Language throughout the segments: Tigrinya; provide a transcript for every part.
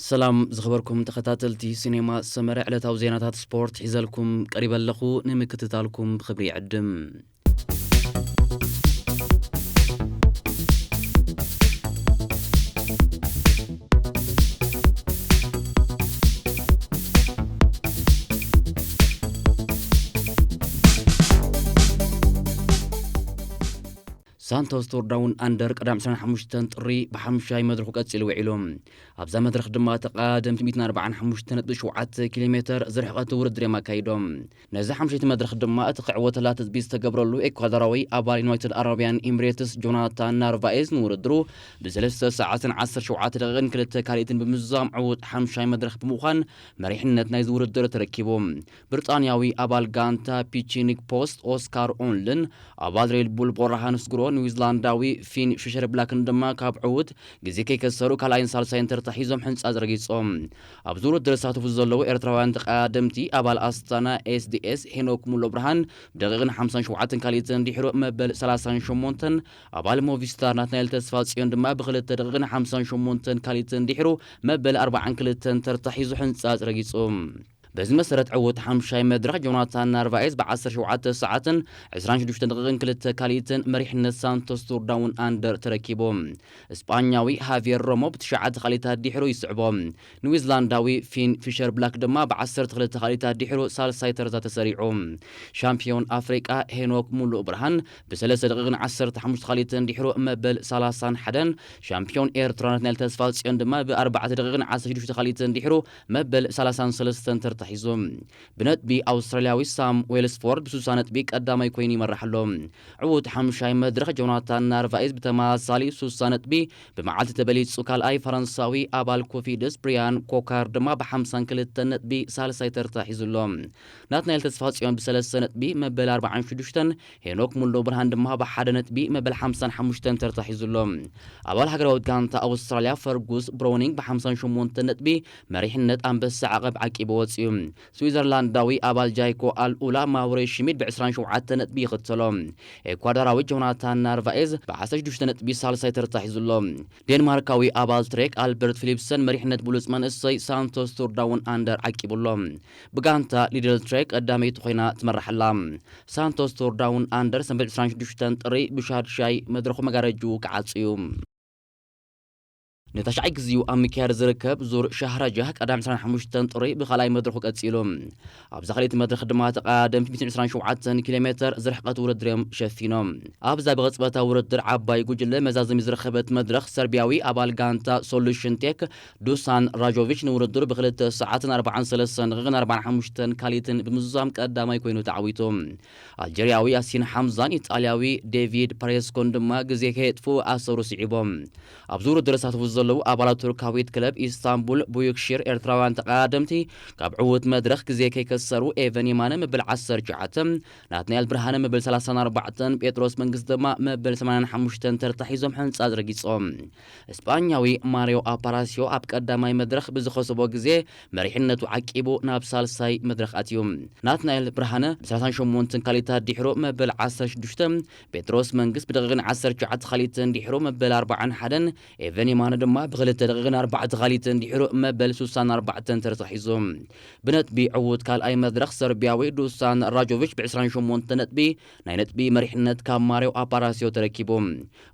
ሰላም ዝኸበርኩም ተኸታተልቲ ሲኔማ ሰመረ፣ ዕለታዊ ዜናታት ስፖርት ሒዘልኩም ቀሪበ ኣለኹ። ንምክትታልኩም ብኽብሪ ይዕድም። ሳንቶስ ቱር ዳውን ኣንደር ቀዳም ዕስራን ሓሙሽተን ጥሪ ብሓምሻይ መድረኹ ቀጺሉ ውዒሉ። ኣብዛ መድረኽ ድማ ተቐዳደምቲ ሚእትን ኣርባዓን ሓሙሽተ ነጥቢ ሸውዓተ ኪሎ ሜተር ዝርሕቐት ውድድር እዮም ኣካይዶም። ነዚ ሓምሸይቲ መድረኽ ድማ እቲ ክዕወተላ ትጽቢት ዝተገብረሉ ኤኳዶራዊ ኣባል ዩናይትድ ኣረቢያን ኤምሬትስ ጆናታን ናርቫኤዝ ንውድድሩ ብሰለስተ ሰዓትን ዓሰርተ ሸውዓተ ደቂቕን ክልተ ካልኢትን ብምዝዛም ዕዉት ሓምሻይ መድረኽ ብምዃን መሪሕነት ናይዚ ውድድር ተረኪቡ። ብሪጣንያዊ ኣባል ጋንታ ፒቺኒክ ፖስት ኦስካር ኦንልን ኣባል ሬድ ቡል ቦራሃን ስግሮ ኒውዚላንዳዊ ፊን ፊሸር ብላክን ድማ ካብ ዕዉት ግዜ ከይከሰሩ ካልኣይን ሳልሳይን ተርታ ሒዞም ሕንጻጽ ረጊጾም። ኣብዚ ውድድር ዝሳተፉ ዘለዉ ኤርትራውያን ተቐዳደምቲ ኣባል ኣስታና ኤስዲኤስ ሄኖክ ሙሉ ብርሃን ብደቂቕን ሓምሳን ሸውዓተን ካልኢትን ድሕሩ መበል ሰላሳን ሸሞንተን፣ ኣባል ሞቪስታር ናትናኤል ተስፋ ጽዮን ድማ ብክልተ ደቂቕን ሓምሳን ሸሞንተን ካልኢትን ድሕሩ መበል ኣርባዓን ክልተን ተርታ ሒዙ ሕንጻጽ ረጊጹ። በዚ መሰረት ዕዉት ሓምሻይ መድረኽ ጆናታን ናርቫኤዝ ብ ዓሰርተ ሸውዓተ ሰዓትን ዕስራን ሽዱሽተን ደቂቕን ክልተ ካልኢትን መሪሕነት ሳንቶስ ቱር ዳውን ኣንደር ተረኪቡ። እስጳኛዊ ሃቪየር ሮሞ ብትሽዓተ ካልኢታት ድሕሩ ይስዕቦ። ኒውዚላንዳዊ ፊን ፊሸር ብላክ ድማ ብ ዓሰርተ ክልተ ካልኢታት ድሕሩ ሳልሳይ ተርታ ተሰሪዑ። ሻምፒዮን ኣፍሪቃ ሄኖክ ሙሉእ ብርሃን ብሰለስተ ደቂቕን ዓሰርተ ሓሙሽተ ካልኢትን ድሕሩ መበል ሰላሳን ሓደን፣ ሻምፒዮን ኤርትራ ናትናኤል ተስፋ ጽዮን ድማ ብ ኣርባዕተ ደቂቕን ዓሰርተ ሽዱሽተ ካልኢትን ድሕሩ መበል ሰላሳን ሰለስተን ተርታ ሒዙ። ብነጥቢ ኣውስትራልያዊ ሳም ዌልስፎርድ ብ ሱሳ ነጥቢ ቀዳማይ ኮይኑ ይመርሕ ኣሎ። ዕዉት ሓምሻይ መድረኽ ጆናታን ናርቫኤዝ ብተመሳሳሊ ሱሳ ነጥቢ ብመዓልቲ ተበሊጹ ካልኣይ፣ ፈረንሳዊ ኣባል ኮፊድስ ብሪያን ኮካር ድማ ብ ሓምሳን ክልተን ነጥቢ ሳልሳይ ተርታ ሒዙ ኣሎ። ናትናኤል ተስፋጽዮን ብሰለስተ ነጥቢ መበል ኣርባዓን ሽዱሽተን፣ ሄኖክ ሙሉ ብርሃን ድማ ብሓደ ነጥቢ መበል ሓምሳን ሓሙሽተን ተርታ ሒዙ ኣሎ። ኣባል ሃገራዊት ጋንታ ኣውስትራልያ ፈርጉስ ብሮውኒንግ ብ ሓምሳን ሸሞንተን ነጥቢ መሪሕነት ኣንበሳ ዓቐብ ዓቂቡ ወጺኡ። ስዊዘርላንዳዊ ኣባል ጃይኮ ኣልኡላ ማውሬ ሽሚድ ብ ዕስራን ሸውዓተን ነጥቢ ይኽተሎ። ኤኳዶራዊ ጆናታን ናርቫኤዝ ብ ዓሰርተ ሽዱሽተ ነጥቢ ሳልሳይ ተርታ ሒዙ ኣሎ። ዴንማርካዊ ኣባል ትሬክ ኣልበርት ፊሊፕሰን መሪሕነት ብሉጽ መንእሰይ ሳንቶስ ቱር ዳውን ኣንደር ዓቂቡ ኣሎ። ብጋንታ ሊድል ትሬክ ቀዳመይቲ ኮይና ትመርሕ ኣላ። ሳንቶስ ቱር ዳውን ኣንደር ሰንበት ዕስራን ሽዱሽተን ጥሪ ብሻድሻይ መድረኹ መጋረጅኡ ክዓጽ እዩ። ንታሽዓይ ግዜኡ ኣብ ምክያድ ዝርከብ ዙር ሻህራጃህ ቀዳም ዕስራን ሓሙሽተን ጥሪ ብኻልኣይ መድረኹ ቀጺሉ። ኣብዛ ካልኣይቲ መድረኽ ድማ ተቐዳደምቲ ሚእትን ዕስራን ሸውዓተን ኪሎ ሜተር ዝርሕቐት ውድድር እዮም ሸፊኖም። ኣብዛ ብቕጽበታዊ ውድድር ዓባይ ጉጅለ መዛዘሚ ዝረኸበት መድረኽ ሰርቢያዊ ኣባል ጋንታ ሶሉሽን ቴክ ዱሳን ራጆቪች ንውድድሩ ብክልተ ሰዓትን ኣርባዓን ሰለስተን ደቂቕን ኣርባዓን ሓሙሽተን ካልኢትን ብምዝዛም ቀዳማይ ኮይኑ ተዓዊቱ። ኣልጀርያዊ ያሲን ሓምዛን ኢጣልያዊ ዴቪድ ፓሬስኮን ድማ ግዜ ከየጥፍኡ ኣሰሩ ስዒቦም። ኣብዚ ውድድር ዝሳተፉ ዘለዉ ኣባላት ቱርካዊት ክለብ ኢስታንቡል ቡዩክሺር ኤርትራውያን ተቐዳደምቲ ካብ ዕዉት መድረኽ ግዜ ከይከሰሩ ኤቨን የማነ መበል ዓሰርተ ትሽዓተ፣ ናትናኤል ብርሃነ መበል ሰላሳን ኣርባዕተን፣ ጴጥሮስ መንግስት ድማ መበል ሰማንያን ሓሙሽተን ተርታ ሒዞም ሕንጻጽ ረጊጾም። እስጳኛዊ ማሪዮ ኣፓራሲዮ ኣብ ቀዳማይ መድረኽ ብዝኸሰቦ ግዜ መሪሕነቱ ዓቂቡ ናብ ሳልሳይ መድረኽ ኣትዩ። ናትናኤል ብርሃነ ብ ሰላሳን ሸሞንተን ካልኢታት ድሕሩ መበል ዓሰርተ ሽዱሽተ፣ ጴጥሮስ መንግስት ብደቂቕን ዓሰርተ ትሽዓተ ካልኢትን ድሕሩ መበል ኣርባዓን ሓደን፣ ኤቨን የማነ ድማ ብክልተ ደቂቕን ኣርባዕተ ካልኢትን ድሕሩ መበል ሱሳን ኣርባዕተን ተርታ ሒዙ። ብነጥቢ ዕዉት ካልኣይ መድረኽ ሰርቢያዊ ዱሳን ራጆቪች ብ ዕስራን ሸሞንተ ነጥቢ ናይ ነጥቢ መሪሕነት ካብ ማሪዮ ኣፓራሲዮ ተረኪቡ።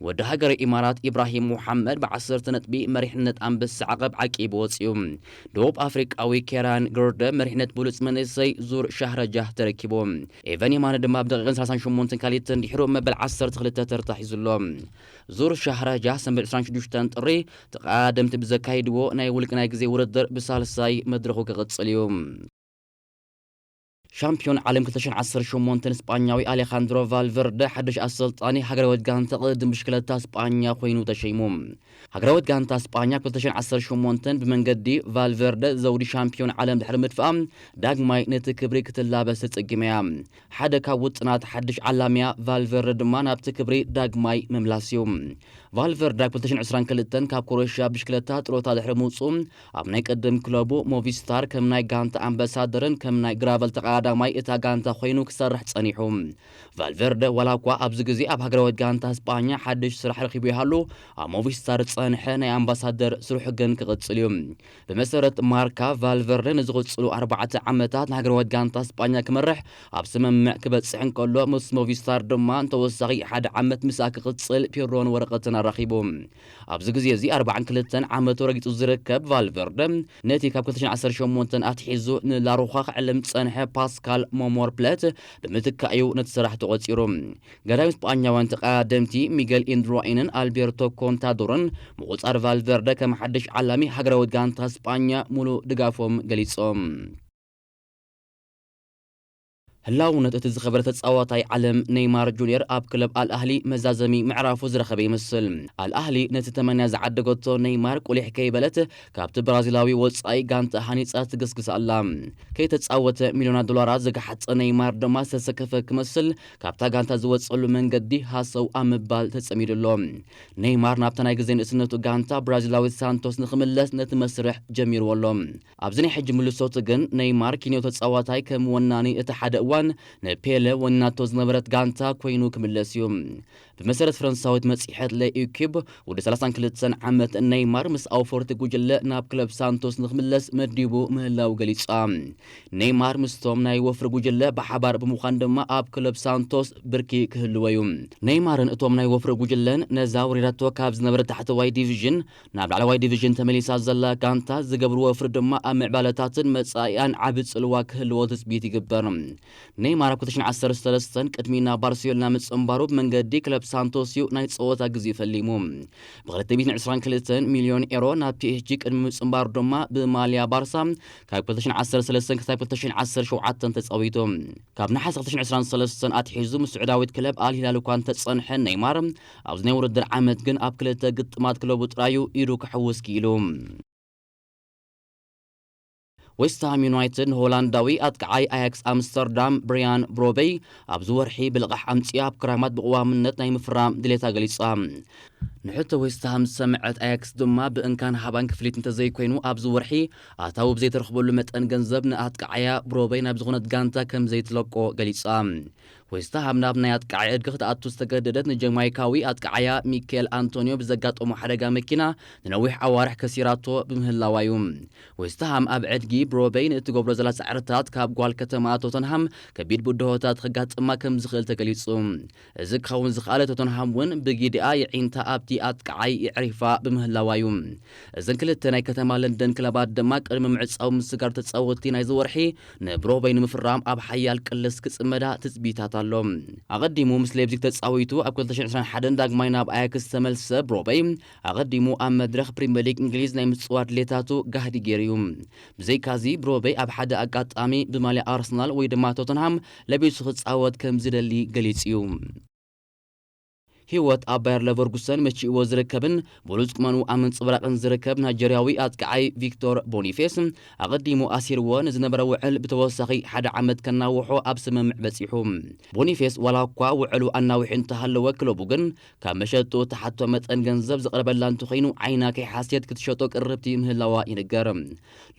ወዲ ሃገረ ኢማራት ኢብራሂም ሙሓመድ ብ ዓሰርተ ነጥቢ መሪሕነት ኣንበሳ ዓቐብ ዓቂቡ ወጺኡ። ደቡብ ኣፍሪቃዊ ኬራን ግርደ መሪሕነት ብሉጽ መንእሰይ ዙር ሻህረጃህ ተረኪቡ። ኤቨን የማነ ድማ ብደቂቕን ሰላሳን ሸሞንተን ካልኢትን ድሕሩ መበል ዓሰርተ ክልተ ተርታ ሒዙ ኣሎ። ዙር ሻህረጃህ ሰንበት ዕስራን ሽዱሽተን ጥሪ ተቐዳደምቲ ብዘካይድዎ ናይ ውልቂ ናይ ግዜ ውድድር ብሳልሳይ መድረኹ ክቕጽል እዩ። ሻምፒዮን ዓለም ክልተ ሽሕን ዓሰርተ ሸሞንተን ስጳኛዊ ኣሌኻንድሮ ቫልቨርደ ሓድሽ ኣሰልጣኒ ሃገራዊት ጋንታ ቅድድም ብሽክለታ ስጳኛ ኮይኑ ተሸይሙ። ሃገራዊት ጋንታ ስጳኛ ክልተ ሽሕን ዓሰርተ ሸሞንተን ብመንገዲ ቫልቨርደ ዘውዲ ሻምፒዮን ዓለም ድሕሪ ምድፋኣ ዳግማይ ነቲ ክብሪ ክትላበስ ተጸጊመ እያ። ሓደ ካብ ውጥናት ሓድሽ ዓላምያ ቫልቨርደ ድማ ናብቲ ክብሪ ዳግማይ ምምላስ እዩ። ቫልቨርደ ኣብ ክልተ ሽሕን ዕስራን ክልተን ካብ ክሮኤሽያ ብሽክለታ ጥሮታ ድሕሪ ምውጽኡ ኣብ ናይ ቅድም ክለቡ ሞቪስታር ከም ናይ ጋንታ ኣምባሳደርን ከም ናይ ግራቨል ተቐዳዳሪ ቀዳማይ እታ ጋንታ ኮይኑ ክሰርሕ ጸኒሑ። ቫልቨርደ ዋላ እኳ ኣብዚ ግዜ ኣብ ሃገራዊት ጋንታ ስጳኛ ሓድሽ ስራሕ ረኺቡ ይሃሉ፣ ኣብ ሞቪስታር ዝጸንሐ ናይ ኣምባሳደር ስርሑ ግን ክቕጽል እዩ። ብመሰረት ማርካ፣ ቫልቨርደ ንዝቕጽሉ ኣርባዕተ ዓመታት ንሃገራዊት ጋንታ ስጳኛ ክመርሕ ኣብ ስምምዕ ክበጽሕ እንከሎ፣ ምስ ሞቪስታር ድማ ንተወሳኺ ሓደ ዓመት ምስኣ ክቕጽል ፒሮን ወረቐትን ኣራኺቡ። ኣብዚ ግዜ እዚ ኣርባዓን ክልተን ዓመቱ ረጊጹ ዝርከብ ቫልቨርደ፣ ነቲ ካብ ክልተ ሽሕን ዓሰርተ ሸሞንተን ኣትሒዙ ንላሮኻ ክዕልም ዝጸንሐ ፓስካል ሞሞር ፕለት ብምትካእ እዩ ነቲ ስራሕ ተቖጺሩ። ገዳይም ስጳኛውያን ተቐዳደምቲ ሚገል ኢንድሩዋይንን ኣልቤርቶ ኮንታዶርን ምቁጻር ቫልቨርደ ከም ሓድሽ ዓላሚ ሃገራዊት ጋንታ ስጳኛ ሙሉ ድጋፎም ገሊጾም። ህላውነት እቲ ዝኸበረ ተጻዋታይ ዓለም ኔይማር ጁኒየር ኣብ ክለብ ኣልኣህሊ መዛዘሚ ምዕራፉ ዝረኸበ ይመስል። ኣልኣህሊ ነቲ ተመንያ ዝዓደገቶ ኔይማር ቁሊሕ ከይበለት ካብቲ ብራዚላዊ ወጻኢ ጋንታ ሃኒጻ ትግስግስ ኣላ። ከይተጻወተ ሚልዮናት ዶላራት ዝገሓጸ ኔይማር ድማ ዝተሰከፈ ክመስል ካብታ ጋንታ ዝወጸሉ መንገዲ ሃሰው ኣብ ምባል ተጸሚዱ ኣሎ። ኔይማር ናብታ ናይ ግዜ ንእስነቱ ጋንታ ብራዚላዊት ሳንቶስ ንኽምለስ ነቲ መስርሕ ጀሚርዎ ኣሎ። ኣብዚ ናይ ሕጂ ምልሶቱ ግን ኔይማር ኪንዮ ተጻዋታይ ከም ወናኒ እቲ ሓደ እዋን ንፔለ ወናቶ ዝነበረት ጋንታ ኮይኑ ክምለስ እዩ። ብመሰረት ፈረንሳዊት መጽሔት ለኢኪብ፣ ወዲ ሰላሳን ክልተን ዓመት ኔይማር ምስ ኣውፈርቲ ጉጅለ ናብ ክለብ ሳንቶስ ንኽምለስ መዲቡ ምህላው ገሊጻ። ኔይማር ምስቶም ናይ ወፍሪ ጉጅለ ብሓባር ብምዃን ድማ ኣብ ክለብ ሳንቶስ ብርኪ ክህልዎ እዩ። ኔይማርን እቶም ናይ ወፍሪ ጉጅለን ነዛ ውሪዳቶ ካብ ዝነበረ ታሕተዋይ ዲቪዥን ናብ ላዕለዋይ ዲቪዥን ተመሊሳ ዘላ ጋንታ ዝገብርዎ ወፍሪ ድማ ኣብ ምዕባለታትን መጻኢኣን ዓቢ ጽልዋ ክህልዎ ትጽቢት ይግበር። ኔይማር ኣብ ክልተ ሽሕን ዓሰርተ ሰለስተን ቅድሚ ናብ ባርሴሎና ምጽንባሩ ብመንገዲ ክለብ ሳንቶስ እዩ ናይ ጸወታ ግዜ ፈሊሙ። ብ ክልተ ሚእትን ዕስራን ክልተን ሚልዮን ኤሮ ናብ ፒ ኤስ ጂ ቅድሚ ምጽንባሩ ድማ ብማልያ ባርሳ ካብ ክልተ ሽሕን ዓሰርተ ሰለስተን ክሳብ ክልተ ሽሕን ዓሰርተ ሸውዓተን ተጻዊቱ። ካብ ነሓሰ ክልተ ሽሕን ዕስራን ሰለስተን ኣትሒዙ ምስ ስዑዳዊት ክለብ ኣል ሂላል እኳ እንተጸንሐ፣ ኔይማር ኣብዚ ናይ ውድድር ዓመት ግን ኣብ ክልተ ግጥማት ክለቡ ጥራዩ ኢዱ ከሕውስ ክኢሉ። ዌስትሃም ዩናይትድ ንሆላንዳዊ ኣጥቃዓይ ኣያክስ ኣምስተርዳም ብሪያን ብሮበይ ኣብዚ ወርሒ ብልቓሕ ኣምጺኡ ኣብ ክራማት ብቕዋምነት ናይ ምፍራም ድሌታ ገሊጻ። ንሕቶ ዌስትሃም ዝሰምዐት ኣያክስ ድማ ብእንካን ሃባን ክፍሊት እንተዘይኮይኑ ኣብዚ ወርሒ ኣታዊ ብዘይተረኽበሉ መጠን ገንዘብ ንኣጥቃዓያ ብሮበይ ናብ ዝኾነት ጋንታ ከም ዘይትለቆ ገሊጻ። ዌስትሃም ናብ ናይ ኣጥቃዓይ እድጊ ክትኣቱ ዝተገደደት ንጀማይካዊ ኣጥቃዓያ ሚኬል ኣንቶኒዮ ብዘጋጠሞ ሓደጋ መኪና ንነዊሕ ኣዋርሕ ከሲራቶ ብምህላዋ እዩ። ዌስትሃም ኣብ ዕድጊ ብሮበይ ንእትገብሮ ዘላ ጻዕርታት ካብ ጓል ከተማ ቶተንሃም ከቢድ ብድሆታት ከጋጥማ ከም ዝኽእል ተገሊጹ። እዚ ክኸውን ዝኸኣለ ቶተንሃም እውን ብጊዲኣ የዒንታ ኣብቲ ኣጥቃዓይ የዕሪፋ ብምህላዋ እዩ። እዘን ክልተ ናይ ከተማ ለንደን ክለባት ድማ ቅድሚ ምዕጻው ምስጋር ተጻወትቲ ናይዚ ወርሒ ንብሮበይ ንምፍራም ኣብ ሓያል ቅልስ ክጽመዳ ትጽቢታት ኣሎ። ኣቐዲሙ ምስ ሌፕዚግ ተጻዊቱ ኣብ ክልተ ሽሕን ዕስራን ሓደን ዳግማይ ናብ ኣያክስ ዝተመልሰ ብሮበይ፣ ኣቐዲሙ ኣብ መድረኽ ፕሪምየር ሊግ እንግሊዝ ናይ ምጽዋር ድሌታቱ ጋህዲ ገይሩ እዩ። ብዘይካዚ ብሮበይ ኣብ ሓደ ኣጋጣሚ ብማልያ ኣርሰናል ወይ ድማ ቶተንሃም ለቢሱ ክጻወት ከም ዝደሊ ገሊጹ እዩ። ህይወት ኣብ ባየር ለቨርኩሰን መቺእዎ ዝርከብን ብሉጽ ቁመኑ ኣብ ምንጽብራቕን ዝርከብ ናይጀርያዊ ኣጥቃዓይ ቪክቶር ቦኒፌስ፣ ኣቐዲሙ ኣሲርዎ ንዝነበረ ውዕል ብተወሳኺ ሓደ ዓመት ከናውሖ ኣብ ስምምዕ በጺሑ። ቦኒፌስ ዋላ እኳ ውዕሉ ኣናዊሑ እንተሃለወ፣ ክለቡ ግን ካብ መሸጡ እተሓቶ መጠን ገንዘብ ዝቐረበላ እንተኾይኑ ዓይና ከይሓስየት ክትሸጦ ቅርብቲ ምህላዋ ይንገር።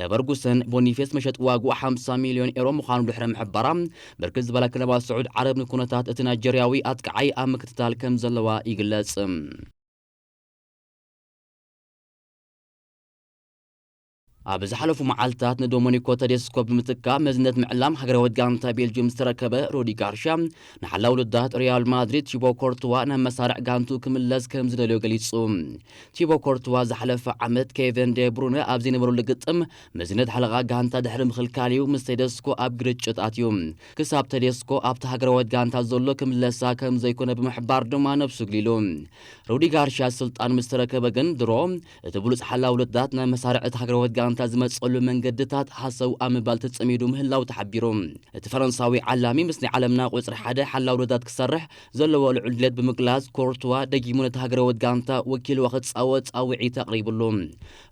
ለቨርጉሰን ቦኒፌስ መሸጢ ዋግኡ ሓምሳ ሚልዮን ኤሮ ምዃኑ ድሕሪ ምሕባራ፣ ብርክት ዝበላ ክለባት ስዑድ ዓረብ ንኩነታት እቲ ናይጀርያዊ ኣጥቃዓይ ኣብ ምክትታል ከም ዘለዋ ይግለጽ። ኣብ ዝሓለፉ መዓልታት ንዶሞኒኮ ተዴስኮ ብምትካእ መዝነት ምዕላም ሃገራዊት ጋንታ ቤልጅየም ዝተረከበ ሩዲ ጋርሻ፣ ንሓላው ልዳት ሪያል ማድሪድ ቲቦ ኮርትዋ ናብ መሳርዕ ጋንቱ ክምለስ ከም ዝደልዮ ገሊጹ። ቲቦ ኮርትዋ ዝሓለፈ ዓመት ኬቨን ዴ ብሩነ ኣብ ዘይነበረሉ ግጥም፣ መዝነት ሓለቓ ጋንታ ድሕሪ ምኽልካል እዩ ምስ ቴደስኮ ኣብ ግርጭት ኣትዩ። ክሳብ ቴደስኮ ኣብቲ ሃገራዊት ጋንታ ዘሎ ክምለሳ ከም ዘይኮነ ብምሕባር ድማ ነብሱ ግሊሉ። ሩዲ ጋርሻ ስልጣን ምስ ተረከበ ግን ድሮ እቲ ብሉጽ ሓላው ልዳት ናብ መሳርዕ እቲ ሃገራዊት ጋንታ ዝመጸሉ መንገድታት ሃሰው ኣብ ምባል ተጸሚዱ ምህላው ተሓቢሩ። እቲ ፈረንሳዊ ዓላሚ ምስ ናይ ዓለምና ቁጽሪ ሓደ ሓላው ልዳት ክሰርሕ ዘለዎ ልዑል ድሌት ብምግላጽ፣ ኮርትዋ ደጊሙ ነቲ ሃገራዊት ጋንታ ወኪልዋ ክጻወት ጻውዒት ኣቕሪቡሉ።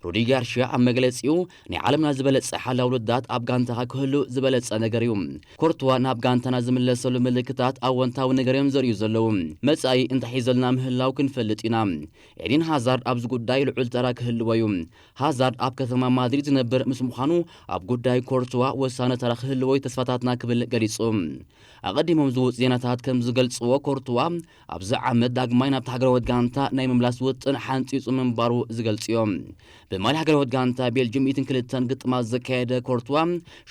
ሩዲ ጋርሽያ ኣብ መግለጺኡ፣ ናይ ዓለምና ዝበለጸ ሓላው ልዳት ኣብ ጋንታኻ ክህሉ ዝበለጸ ነገር እዩ። ኮርትዋ ናብ ጋንታና ዝምለሰሉ ምልክታት ኣወንታዊ ነገር እዮም ዘርእዩ ዘለዉ። መጻኢ እንታይ ሒዘልና ምህላው ክንፈልጥ ኢና። ኤዲን ሃዛርድ ኣብዚ ጉዳይ ልዑል ተራ ክህልዎ እዩ። ሃዛርድ ኣብ ከተማ ማድሪድ ዝነብር ምስ ምዃኑ፣ ኣብ ጉዳይ ኮርትዋ ወሳኒ ተራ ክህልዎ እዩ ተስፋታትና ክብል ገሊጹ። ኣቐዲሞም ዝወጹ ዜናታት ከም ዝገልጽዎ፣ ኮርትዋ ኣብዚ ዓመት ዳግማይ ናብቲ ሃገራዊት ጋንታ ናይ ምምላስ ውጥን ሓንጺጹ ምንባሩ ዝገልጽ እዮም። ብማሊ ሃገራዊት ጋንታ ቤልጅም ሚእትን ክልተን ግጥማት ዘካየደ ኮርትዋ፣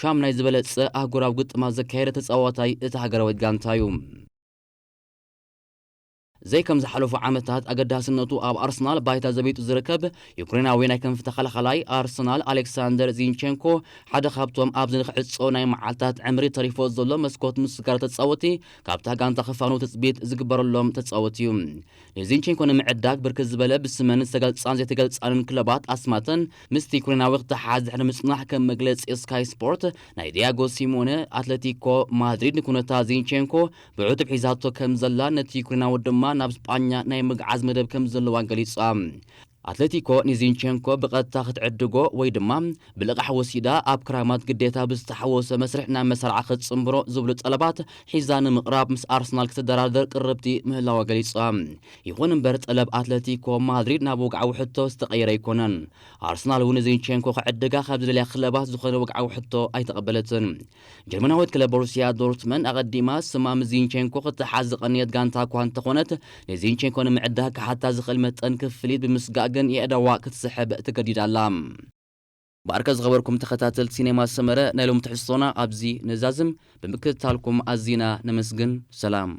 ሻምናይ ዝበለጸ ኣህጉራዊ ግጥማት ዘካየደ ተጻዋታይ እቲ ሃገራዊት ጋንታ እዩ። ዘይከም ዝሓለፉ ዓመታት ኣገዳስነቱ ኣብ ኣርሰናል ባይታ ዘቢጡ ዝርከብ ዩክሬናዊ ናይ ክንፊ ተኸላኸላይ ኣርሰናል ኣሌክሳንደር ዚንቸንኮ ሓደ ካብቶም ኣብዚ ንክዕጾ ናይ መዓልታት ዕምሪ ተሪፎ ዘሎ መስኮት ምስጋር ተጻወቲ ካብታ ጋንታ ክፋኑ ትጽቢት ዝግበረሎም ተጻወቲ እዩ። ንዚንቸንኮ ንምዕዳግ ብርክት ዝበለ ብስመን ዝተገልጻን ዘይተገልጻንን ክለባት ኣስማተን ምስቲ ዩክሬናዊ ክተሓዝ ድሕሪ ምጽናሕ ከም መግለጺ ስካይ ስፖርት ናይ ዲያጎ ሲሞነ ኣትለቲኮ ማድሪድ ንኩነታ ዚንቸንኮ ብዕቱብ ሒዛቶ ከም ዘላ ነቲ ዩክሬናዊ ድማ ናብ ስጳኛ ናይ ምግዓዝ መደብ ከም ዘለዋ ገሊጻ። ኣትለቲኮ ንዚንቸንኮ ብቐጥታ ክትዕድጎ ወይ ድማ ብልቓሕ ወሲዳ ኣብ ክራማት ግዴታ ብዝተሓወሰ መስርሕ ናብ መሰርዓ ክትጽንብሮ ዝብሉ ጠለባት ሒዛ ንምቕራብ ምስ ኣርሰናል ክትደራደር ቅርብቲ ምህላዋ ገሊጻ። ይኹን እምበር ጠለብ ኣትለቲኮ ማድሪድ ናብ ወግዓዊ ሕቶ ዝተቐየረ ኣይኮነን። ኣርሰናል እውን ዚንቸንኮ ክዕድጋ ካብ ዝደልያ ክለባት ዝኾነ ወግዓዊ ሕቶ ኣይተቐበለትን። ጀርመናዊት ክለብ ቦሩሲያ ዶርትመን ኣቐዲማ ስማ ምስ ዚንቸንኮ ክትሓዝ ዝቐነየት ጋንታ እኳ እንተኾነት፣ ንዚንቸንኮ ንምዕዳግ ክሓታ ዝኽእል መጠን ክፍሊት ብምስጋእ ግን የእዳዋ ክትስሕብ ተገዲዳ ኣላ። ብኣርከ ዝኸበርኩም ተኸታተልቲ ሲኔማ ሰመረ፣ ናይ ሎም ትሕዝቶና ኣብዚ ነዛዝም። ብምክትታልኩም ኣዚና ነመስግን። ሰላም።